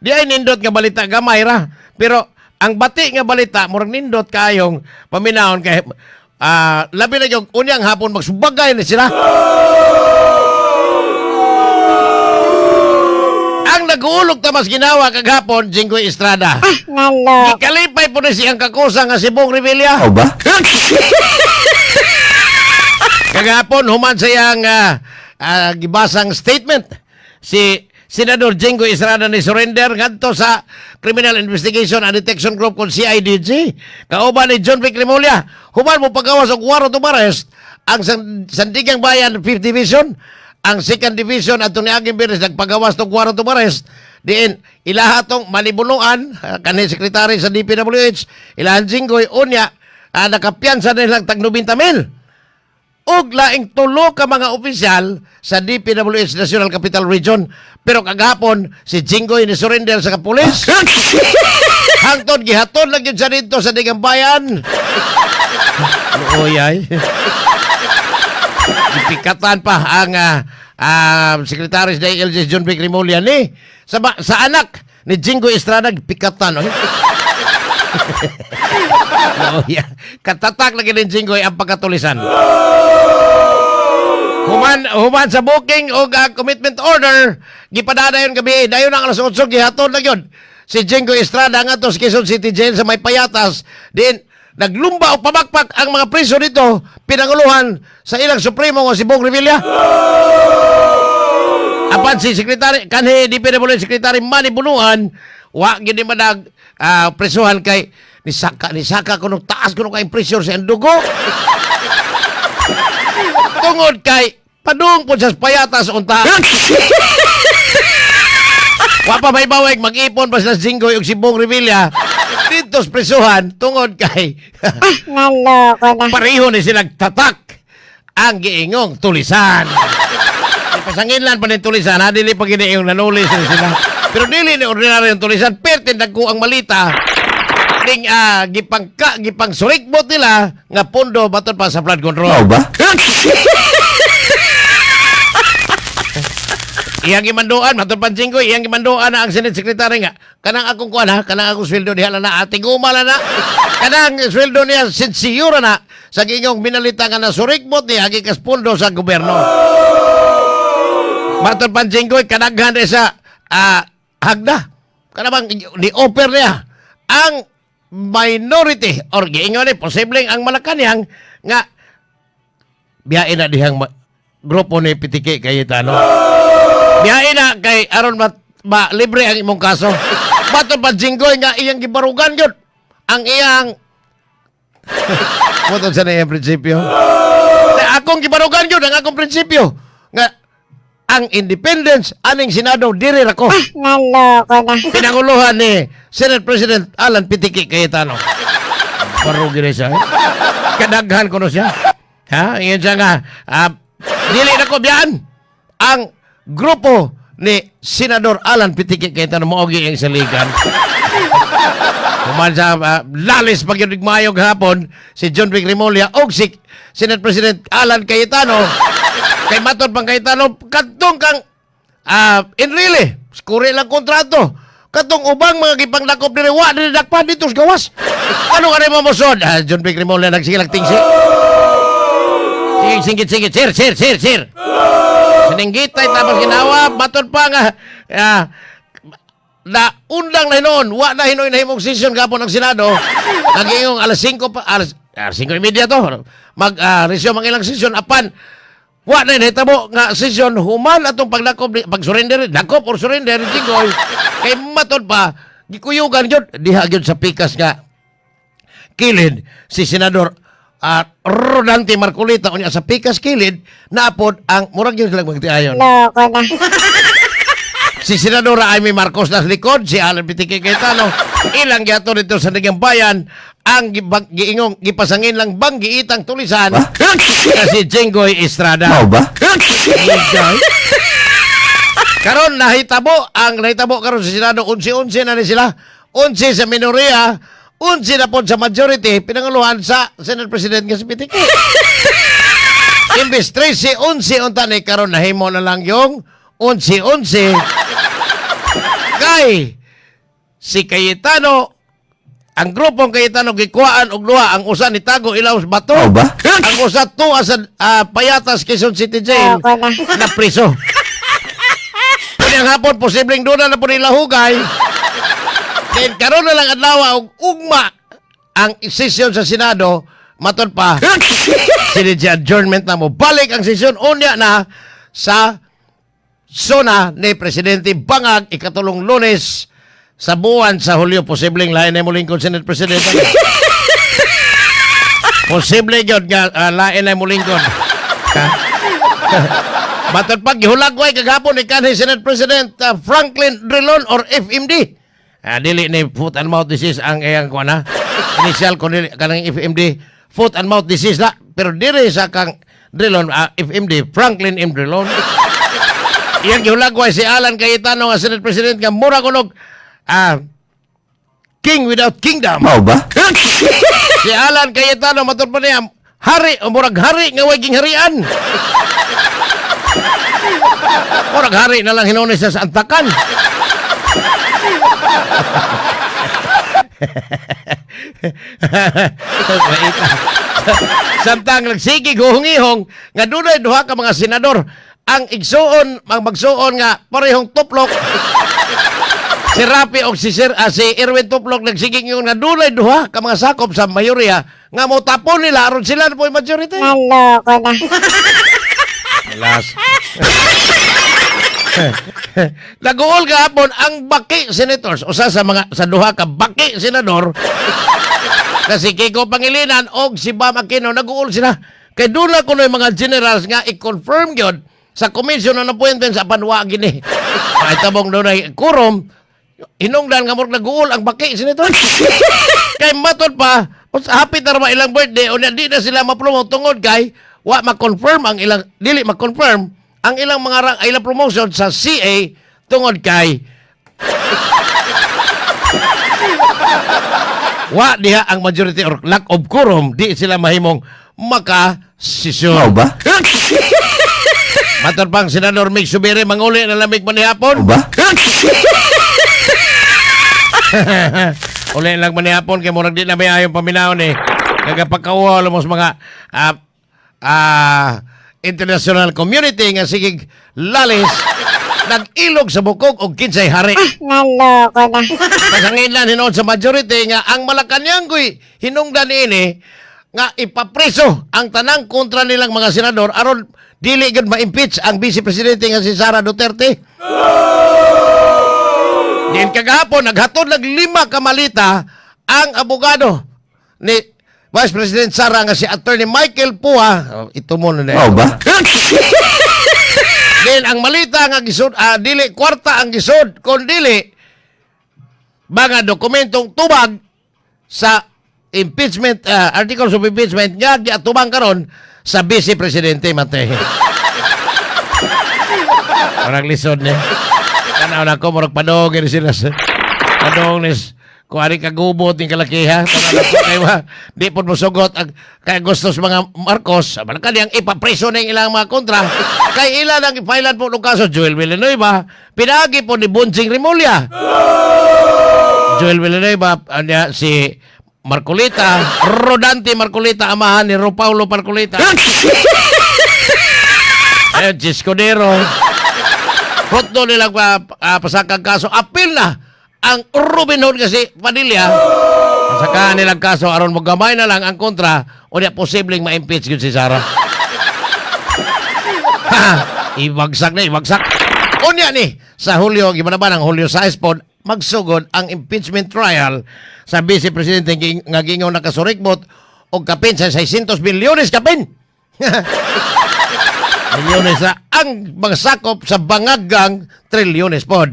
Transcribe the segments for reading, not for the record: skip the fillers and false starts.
Di ay nindot nga balita, gamay ra. Pero ang bati nga balita murag nindot kayong paminahon kay labi na yung unyang hapon magsubagay na sila. Ang naguulog ta mas ginawa kagahapon, Jinggoy Estrada. Naloko. Gikalipay po ni siyang kakusa nga si Bong Revilla. O ba? Kagahapon, human sa iyang gibasang statement, si Senador Jinggoy Estrada ni surrender ngadto sa Criminal Investigation and Detection Group kon CIDG. Kauban ni John Vic Remulla, human mo pagawas og warrant of arrest ang Sandigang Bayan 5th Division, ang 2nd Division at niaging Biyernes nagpagawas og warrant of arrest diin ilaha tong malibunuan kanhi sekretary sa DPWH, ilahan Jinggoy, unya nakapiyansa nilang tag 90 mil ug laing tulo ka mga opisyal sa DPWH National Capital Region. Pero kagahapon, si Jinggoy ni surrender sa kapulis. Hangtod gihatod lang yun siya dito sa Digang Bayan. Luoy ay. Gipikatan pa ang Secretary sa DILG John Vic Remulla ni sa anak ni Jinggoy Estrada, gipikatan. Oy. Luoy. Katatak lagi ni Jinggoy ang pagkatulisan. Human sa booking o commitment order, gipadada yun gabi, dayon ang alas 8, gihatod na yun. Si Jinggoy Estrada nga to sa Quezon City Jail sa may payatas, din naglumba o pamakpak ang mga priso dito, pinanguluhan sa ilang supremo nga si Bong Revilla. Apan si Secretary, kanhi DPWH Secretary Manny Bonoan, wa gid ni manag presuhan kay ni saka kuno taas kuno kay pressure sa dugo. Tungod kay padung po sa payatas unta. Wa pa may bawig, mag-ipon pa sila si Jinggoy ug si Bong Revilla dito sa presuhan tungod kay Naloko na. Pareho ni silang tatak ang giingong tulisan. Pasanginlan pa ni tulisan, ha? Dili pa gini yung nanulis ni sila. Pero dili ni ordinaryo yung tulisan, pertin dagko ang malita ning gipangka gipang surikbot nila nga pondo baton pa sa flood control. O ba? Iyang gimanduan, matod pa Jinggoy, iyang gimanduan na ang Senate Secretary nga. Kanang akong kuan ha, kanang akong sweldo diha lang na, ating na. Kanang sweldo niya, sinsiyura na sa gingong minalita nga na surikbot niya, gikas pondo sa gobyerno. Matod pa Jinggoy, kanaghan niya sa hagda. Kanabang ni-offer niya ang minority or giingon ni posibleng ang Malacanang nga biyain na dihang grupo ni Pitiki Cayetano. Biyain na kay aron ma libre ang imong kaso. Matod pa Jinggoy nga iyang gibarugan gyud ang iyang Motod sa na iyang prinsipyo. Na akong gibarugan gyud ang akong prinsipyo nga ang independence aning Senado diri ra ko. Naloko na. Pinanguluhan ni Senate President Alan Pitiki Cayetano. Barog gid siya. Eh. Kadaghan ko no siya. Ha? Ingon siya nga, dili na ko biyaan ang grupo ni Senador Alan Pitiki Cayetano mao gyud ang saligan. Human sa lalis pag yun mayong hapon si John Vic Remulla og si Senate President Alan Cayetano kay matod pang Cayetano kadtong kang Enrile skuri lang kontrato katong ubang mga gipangdakop diri wa diri dakpan dito sa gawas. Ano ka mo mosod? John Vic Remulla nagsigilag tingsi. Sige, singit singit, sir, sir, sir, sir, sininggitay tapos ginawa. Matod pa nga na undang na hinoon, wa na hinoon nahimong session gapon ang Senado. Nagingong alas 5 pa, alas 5:30 to. Mag resume ang ilang session apan wa na nahitabo nga session human atong pagdakop pag surrender, dakop or surrender Jinggoy kay matod pa gikuyugan gyud diha gyud sa pikas nga kilid si Senador Rodante Marcoleta. Unya sa pikas kilid naapod ang murag gyud silang magtiayon. Loko na. Si Senadora Imee Marcos nas likod, si Alan Pitiki Cayetano, ilang giato dito sa Sandigang Bayan, ang giingong gipasangin lang bang giitang tulisan Ba? na si Jinggoy Estrada. Mao ba? Jinggoy. Karon nahitabo ang nahitabo karon sa Senado, 11-11 na ni sila. 11 sa minoria, 11 na pod sa majority, pinanguluhan sa Senate President nga si Pitiki. Imbes 13-11 unta ni karon nahimo na lang yung 11-11 kay Si Cayetano, ang grupong Cayetano gikuhaan og duha, ang usa ni tago ilaw sa bato. Mao ba? Ang usa tuwa sa Payatas, Quezon City Jail Loko na. na priso. Kunyang hapon, posibleng doon na po nila hugay. Then karon na lang adlaw og ugma ang sesyon sa Senado, matod pa sinidya adjournment na mo. Balik ang sesyon unya na sa SONA ni Presidente Bangag ikatulong Lunes sa buwan sa Hulyo. Posibleng lain na mo lingkod, Senate President. Posible gyud nga lain na mo lingkod. Ha? Matod pag gihulagway kagahapon ni kanhi Senate President Franklin Drilon or FMD. Dili ni foot and mouth disease ang iyang kuan ha. Initial ko nili kanang FMD, foot and mouth disease na, pero diri sa kang Drilon, FMD, Franklin M Drilon. Iyang gihulagway si Alan Cayetano nga Senate President nga mura kunog king without kingdom. Mao ba? Si Alan Cayetano, matod pa niya, hari o murag hari nga way gingharian. Murag hari na lang hinuon siya sa antakan. Maita. Samtang nagsige guhungihong nga dunay duha ka mga senador ang igsuon ang magsuon nga parehong tuplok, si Rapi og si Erwin Tuplok, nagsige ingon nga dunay duha ka mga sakop sa mayorya nga motapon nila aron sila na po'y majority. Naloko na. Alas. Naguol gahapon ang baki senators. Usa sa mga sa duha ka baki senador na si Kiko Pangilinan og si Bam Aquino, naguol sila. Kay doon na kuno yung mga generals nga i-confirm gyud sa commission on appointments apan wa gini. Ay tabong dunay quorum, hinungdan nga murag naguol ang baki senator. Kay matod pa, hapit na ra ilang birthday unya di na sila ma-promote tungod kay wa ma-confirm ang ilang dili ma-confirm ang ilang mga rank, ilang promotion sa CA tungod kay wa diha ang majority or lack of quorum, di sila mahimong maka-sesyon. Mao ba? Matod pang Senador Migz Zubiri manguli na lamig manihapon. Mao ba? Uli lang manihapon kay murag di na may ayong paminawon eh. Kagapagkauwa mo sa mga international community nga sigig lalis nag-ilog sa bukog og kinsay hari. Naloko na. Pasanginlan hinuon sa majority nga ang Malacanang ko'y hinungdan ini nga ipapreso ang tanang kontra nilang mga senador aron dili gud ma-impeach ang vice presidente nga si Sara Duterte. Din kagahapon naghatod nag lima ka malita ang abogado ni Vice President Sara nga si Attorney Michael Pua. Oh, ito mo na. Mao ba? Then ang malita nga gisud, dili kwarta ang gisud kon dili mga dokumentong tubag sa impeachment, articles of impeachment nga giatubang karon sa vice presidente mate. Murag lisod ni. Tanaw na ko murag padong gini sila sa padong nis kuari kagubot ni kalakiha. Tanaw na ko kay di pod mosugot ang kay gusto sa mga Marcos Malacanang ipapreso na yung ilang mga kontra kay ilan ang ipailan po ng kaso. Joel Villanueva pinagi po ni Bonjing Remulla. Joel Villanueva, anya, si Marcoleta, Rodante Marcoleta, amahan ni Paulo Marcoleta. Ayun, si Escudero. Hotdo nilang pasakang kaso. Apil na ang Robin Hood kasi Padilla. Pasakaan nilang kaso aron mogamay na lang ang kontra o di posibleng ma-impeach yun si Sara. Ha, ibagsak na, ibagsak. Unya ni, sa Hulyo, gimana ba ng Hulyo 6 po, magsugod ang impeachment trial sa Vice Presidente nga gingaw nakasurikbot o kapin sa 600 bilyones kapin. Milyones na ang mga sakop sa bangagang trilyones pod.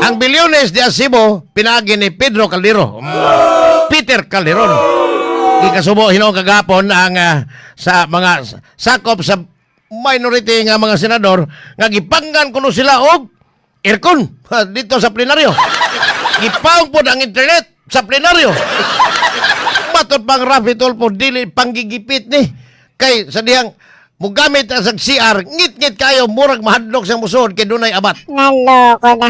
Ang bilyones di Cebu, pinagi ni Pedro Caldero. Peter Calderon. Gikasubo hinuon kagapon ang sa mga sakop sa minority nga mga senador nga gipanggan kuno sila og aircon dito sa plenaryo. Gipaong pod ang internet sa plenaryo. Matod pang Raffy Tulfo dili panggigipit ni kay sa dihang mugamit ang sa CR, ngit-ngit kayo, murag mahadlok sa musod kay dunay abat. Naloko na.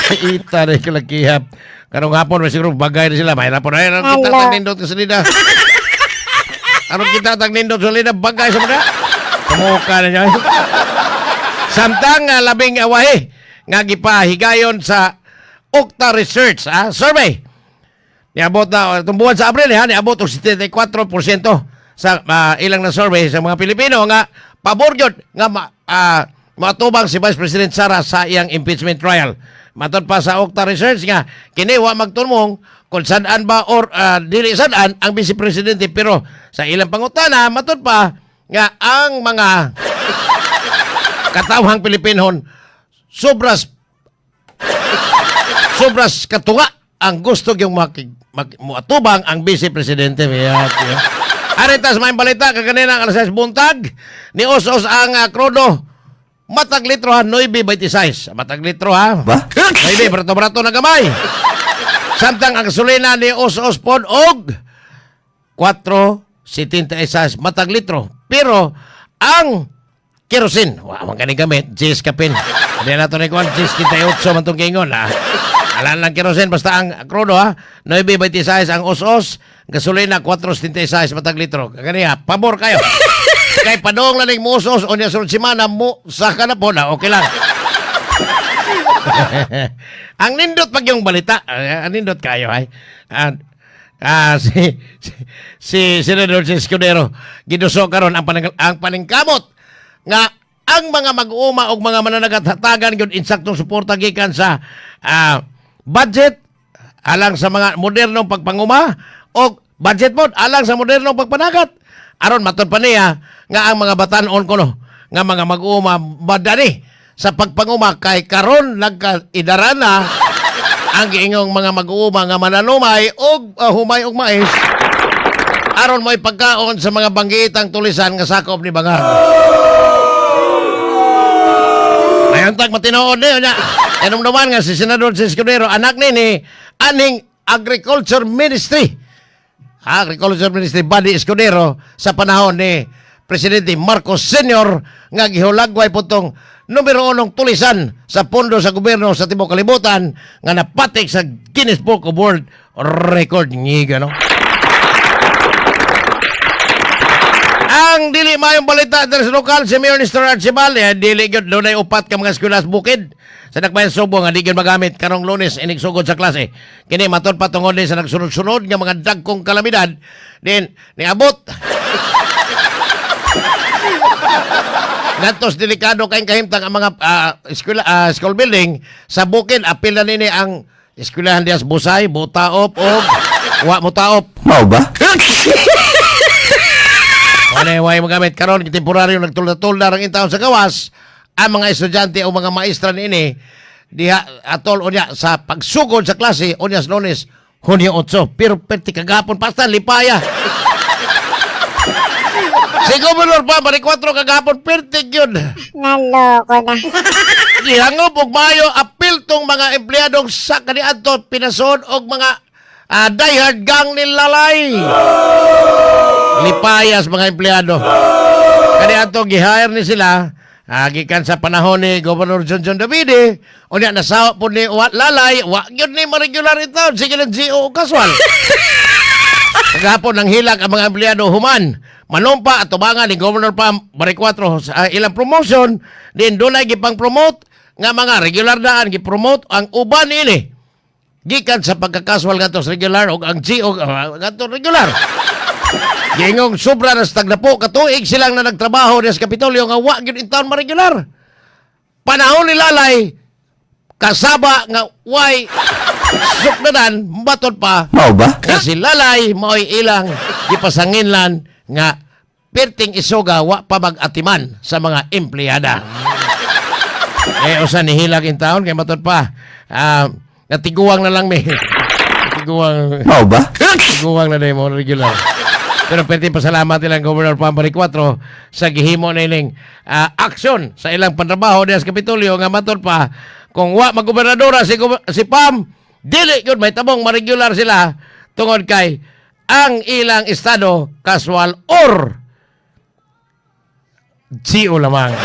Ita rin kalakihap. Karong hapon, may siguro bagay na sila. Mahirap po na yan. Anong kita Hello. tag nindot sa salida? Anong kita tag nindot sa salida? Bagay sa mga? Kumuka na niya. Samtang labing awahe nga gipahigayon sa Okta Research survey. Niabot na itong buwan sa Abril ha, niabot og 74% sa ilang na survey sa mga Pilipino nga pabor gyud nga maatubang si Vice President Sara sa iyang impeachment trial. Matod pa sa Okta Research nga kini wa magtulmong kung sad-an ba or dili sad-an ang Vice Presidente, pero sa ilang pangutana matod pa nga ang mga katawhang Pilipinhon sobras sobras katuwa ang gusto yung muatubang ang Vice Presidente. Miyat, yeah. Aritas may balita kaganina ang alas 6 buntag ni Os-os ang krudo. Matag litro ha, 9.26. Matag litro ha. Ba? 9, brato-brato na gamay. Samtang ang gasolina ni Os-os pod og 4.76 matag litro. Pero ang kerosene, wa man kani gamit, Jis kapin. Hindi na to ni kuan, Jis 58 man tong gingon ha. Alan lang kerosene, basta ang krudo ha. 9.26 ang os-os, gasolina 4.76 matag litro. Kani ha, pabor kayo. Kay padong lang ning musos o niya sunod semana mo saka na po na okay lang. Ang nindot pag yung balita, ang nindot kayo ay. Si Senator si Escudero giduso karon ang paningkamot nga ang mga mag-uuma og mga mananagat hatagan gyud insaktong suporta gikan sa budget alang sa mga modernong pagpanguma o budget pod alang sa modernong pagpanagat aron matud pa niya nga ang mga batan-on kuno nga mga mag-uuma madani sa pagpanguma kay karon nagkaidaran na ang giingong mga mag-uuma nga mananumay og humay og mais aron mo'y pagkaon sa mga banggitang tulisan nga sakop ni Bangag. Ayon tag matinood niyo niya. Enumduman nga si Senador si Escudero anak nini aning Agriculture Ministry. Agriculture Ministry Buddy Escudero sa panahon ni Presidente Marcos Sr. nga gihulagway po tong numero unong tulisan sa pondo sa gobyerno sa tibuok kalibutan nga napatik sa Guinness Book of World Record ngiga no. Ang dili mayong balita diri sa lokal si Mayor Nestor Archibald eh, dili gyud dunay upat ka mga eskwela sa bukid sa Dakbayan Subo nga di gyud magamit karong Lunes inig sugod sa klase. Kini matod pa tungod ni sa nagsunod-sunod nga mga dagkong kalamidad din niabot ngadtos delikado kay kahimtang ang mga eskwela, school building sa bukid. Apil na nini ang eskwelahan dias Busay, Butaop og Wa Mutaop. Mao ba? Wala way magamit karon temporaryo nagtulda-tulda ang intaon sa gawas ang mga estudyante o mga maestra niini diha atol unya sa pagsugod sa klase unya sa Lunes, Hunyo 8, pero perti kagapon pasta lipaya si Gobernador pa bari 4 kagapon perti gyud. Naloko na. Gihangop og maayo apil tong mga empleyadong sa kaniadto pinasod og mga diehard gang ni Lalay. Lipayas mga empleyado. Kaniadto gihire ni sila gikan sa panahon ni Governor John John Davide. Unya nasawa po ni wa, Lalay, wa gyud ni ma-regular in town sige lang GO casual. Kagahapon nang hilak ang mga empleyado human manumpa at tubangan ni Governor Pam Baricuatro sa ilang promotion din dunay gipang promote nga mga regular daan gipromote ang uban ini gikan sa pagkakasual ngadto sa regular og ang GO ngadto regular. Gingong sobra na sa tagnapo katuig silang na nagtrabaho diya sa Kapitolyo nga wa gyud in town ma-regular. Panahon ni Lalay kasaba nga way sukdanan matod pa Mao ba? nga si Lalay mao'y ilang gipasanginlan nga perting isuga wa pa mag-atiman sa mga empleyada. Eh, usa ni hilag in town kay matod pa. Natiguang na lang mi. Natiguang. Mao ba? Tiguang na mo regular. Pero pwede pasalamat ilang Governor Pambari 4 sa gihimo na iling aksyon sa ilang pantrabaho diya sa Kapitolyo nga matod pa kung wa magobernadora si Pam dili gyud may tabong ma-regular sila tungod kay ang ilang estado casual or GO lamang.